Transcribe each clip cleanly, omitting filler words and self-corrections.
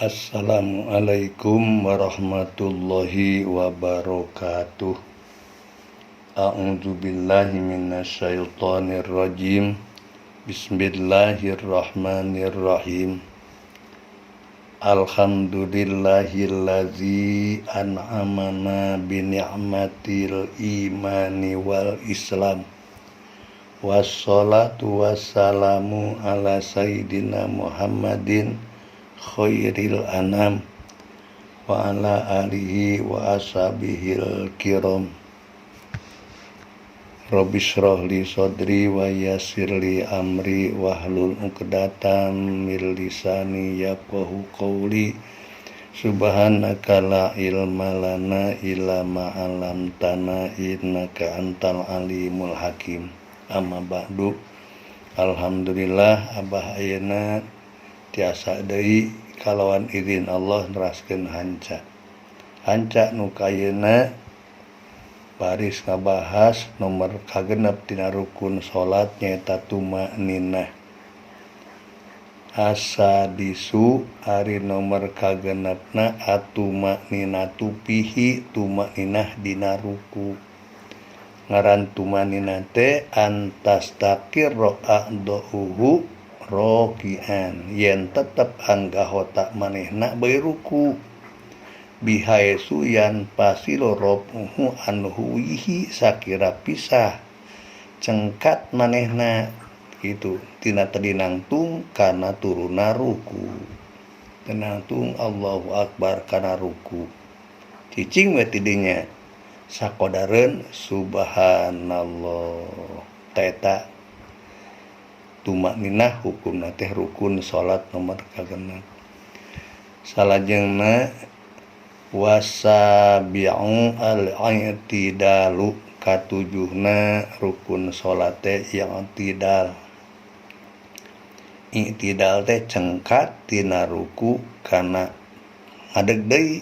Assalamualaikum warahmatullahi wabarakatuh. A'udzu billahi minasyaitonir rajim. Bismillahirrahmanirrahim. Alhamdulillahillazi an'amana bi ni'matil imani wal islam. Wassalatu wassalamu ala sayyidina Muhammadin khairil anam wa ala alihi wa ashabihil kiram. Rabbi shrah li sadri wa yassir li amri wahlul 'uqdatam min lisani yafqahu qawli. Subhanaka la ilma lana illa ma 'allamtana innaka antal alimul hakim. Amma ba'du. Alhamdulillah, Abah ayeuna tiasa deui kalawan izin Allah neraskeun hanca. Hanca nu kayeuna baris ngabahas nomor kagenep tina rukun salat, nyaeta tumakninah. Asadisu, ari nomor kagenepna, atumakninatu fihi, tumakninah dina ruku. Ngaran tumakninah teh an tastaqirra a'dha'uhu rokian, yen tetep anggahota manehna bari ruku, bihaitsu yanfasilu raf'uhu an huwihi, sakira pisah cengkat manehna gitu tina tadi nangtung kana turuna ruku. Nangtung Allahu Akbar kana ruku, cicing we tidinya sakodareun subhanallah. Eta tumakninah, hukumna teh rukun salat nomor kagenep. Salajengna, wasabi'u al-i'tidalu, katujuhna rukun salat teh i'tidal. I'tidal teh cengkat tina ruku kana ngadeg deui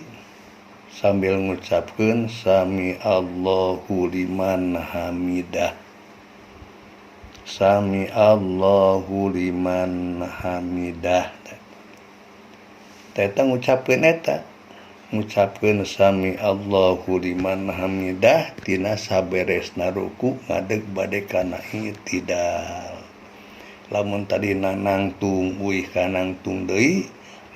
sambil ngucapkeun sami Allahu liman hamidah, sami Allahu liman hamidah. Eta ngucapkeun, eta ngucapkeun sami Allahu liman hamidah tina saberesna ruku ngadeg bade kana i'tidal. Lamun tadina nangtung, uih ka nangtung deui.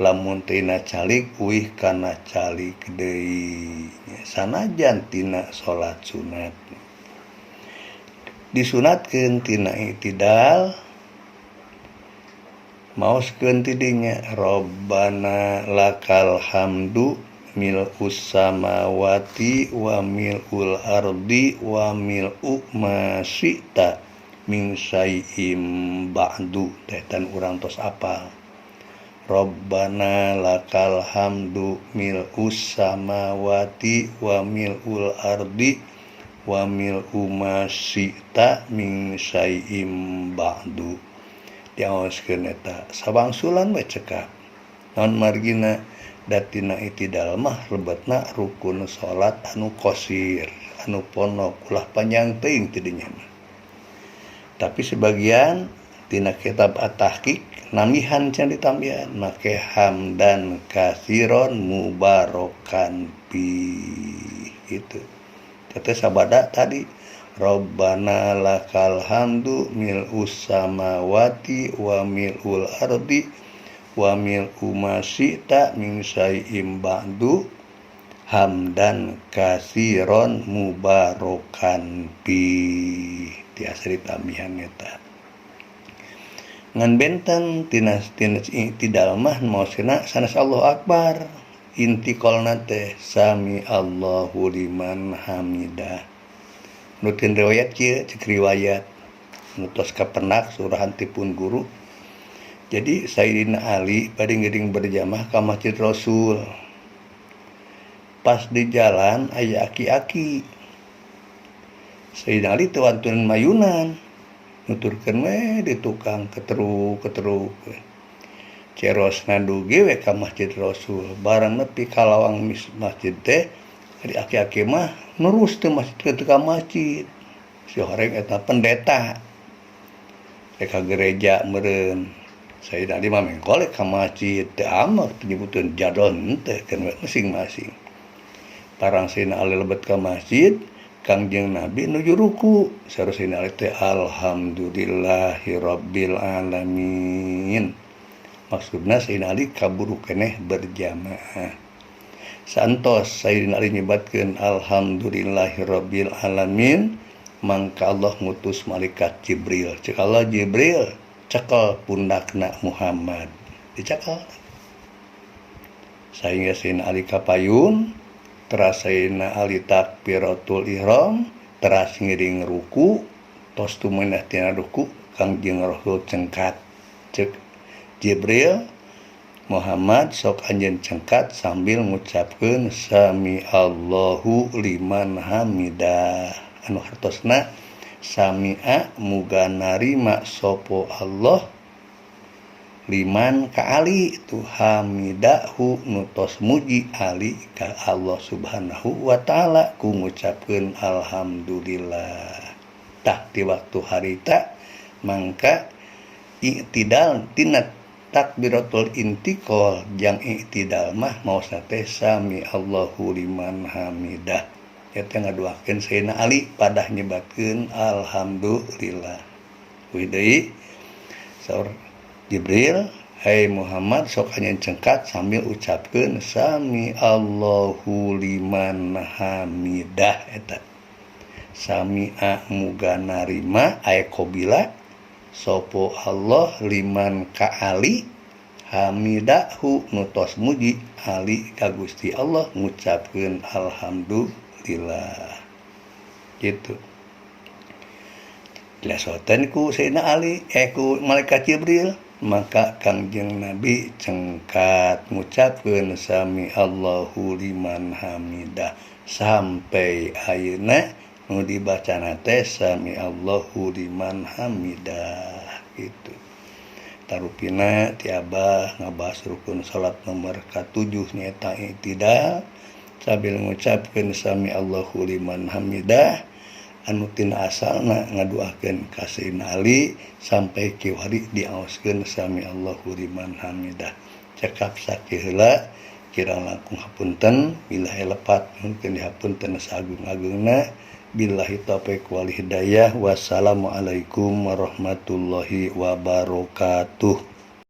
Lamun tina calik, uih kana calik deui, sanajan tina salat sunat. Disunatkeun tina i'tidal maoskeun tidinya Robbana lakal hamdu mil'us samawati wa mil'ul ardi wa mil'u ma syi'ta min syai'im ba'du. Teh tan urang tos apal. Robbana lakal hamdu mil'us samawati wa mil'ul ardi wa mil'u ma syi'ta min syai'im ba'du. Diaoskeun eta sawangsulan we cekap. Naon margina? Da tina i'tidal mah lebetna rukun salat anu qosir, anu pondok, ulah panjang teuing tidinya mah. Tapi sebagian tina kitab at-tahqiq nambihan can, ditambihan make hamdan kasiron mubarokan fi itu. Tete sabada tadi Robbana lakal hamdu mil'us samawati wa mil'ul ardi wa mil'u ma syi'ta min syai'im ba'du hamdan kasiron mubarokan fi. Tiasa ditambihan eta. Ngan benten tina tina i'tidal mah maosna sanes Allahu Akbar. Intiqalna teh sami Allahu liman hamidah. Nutin riwayat kieu, cek riwayat nu tos kapendak surahan tipun guru. Jadi Sayyidina Ali bade ngiring berjamaah ka Masjid Rasul. Pas di jalan aya aki-aki. Sayyidina Ali teu wantun mayunan, nuturkeun we di tukang keteruk keteruk. Cerosna dugi we ka Masjid Rasul. Barang nepi ka lawang masjid teh, ari aki-aki mah nurus teu masjid, teu ka masjid. Si horeng eta pendeta. Rek ka gereja meureun. Sayyidina Ali mah mengkolek ka masjid teu amat penyebutan jadon teh kan masing-masing. Parang Sayyidina Ali lebet ka masjid, Kangjeng Nabi nuju ruku. Saur Sayyidina Ali teh alhamdulillahirabbil alamin. Maksudna Sayyidina Ali kaburu keneh berjamaah. Santos Sayyidina Ali nyebatkeun alhamdulillahirabbil alamin, mangka Allah ngutus malaikat Jibril. Cek Allah, Jibril, cekel pundakna Muhammad. Dicekel. Sehingga Sayyidina Ali kapayun, teras Sayyidina Ali takbiratul ihram, teras ngiring ruku, tos tumeunah tina ruku, Kangjeng Rasul cengkat. Cek Jibril, Muhammad sok anjeun cengkat sambil ngucapkeun sami Allahu liman hamidah. Anu hartosna sami'a muga narima sopo Allah liman ka Ali itu hamidahu nutos muji Ali ka Allah Subhanahu wa taala ku ngucapkeun alhamdulillah. Tah di waktu harita mangka i'tidal tina takbiratul intiqal jang i'tidal mah maosna teh sami Allahu liman hamidah. Eta ngaduakeun Sayyidina Ali padah nyebatkeun alhamdulillah. Kuy deui saur Jibril, hai Muhammad sok anjeun cengkat sambil ucapkeun sami Allahu liman hamidah. Eta sami'a muga narima aya qabila sopo Allah liman ka Ali hamidahu nutos muji Ali ka Gusti Allah ngucapkeun alhamdulillah. Gitu. Dilasotan ku Sayyidina Ali, ku malaikat Jibril, maka Kangjeng Nabi cengkat ngucapkeun sami Allahu liman hamidah sampai ayeuna nu dibacana teh sami Allahu liman hamidah gitu. Tarupina ti Abah ngabahas rukun salat nomor ka-7 nyaeta i'tidal sambil ngucapkeun sami Allahu liman hamidah anu tina asalna ngaduakeun ka Sayyidina Ali sampai kiwari diaoskeun sami Allahu liman hamidah. Cekap sakiheula kirang langkung hapunten billahi lepat mungkin dihapunten sagung-agungna. Billahi taufik wal hidayah. Wassalamualaikum warahmatullahi wabarakatuh.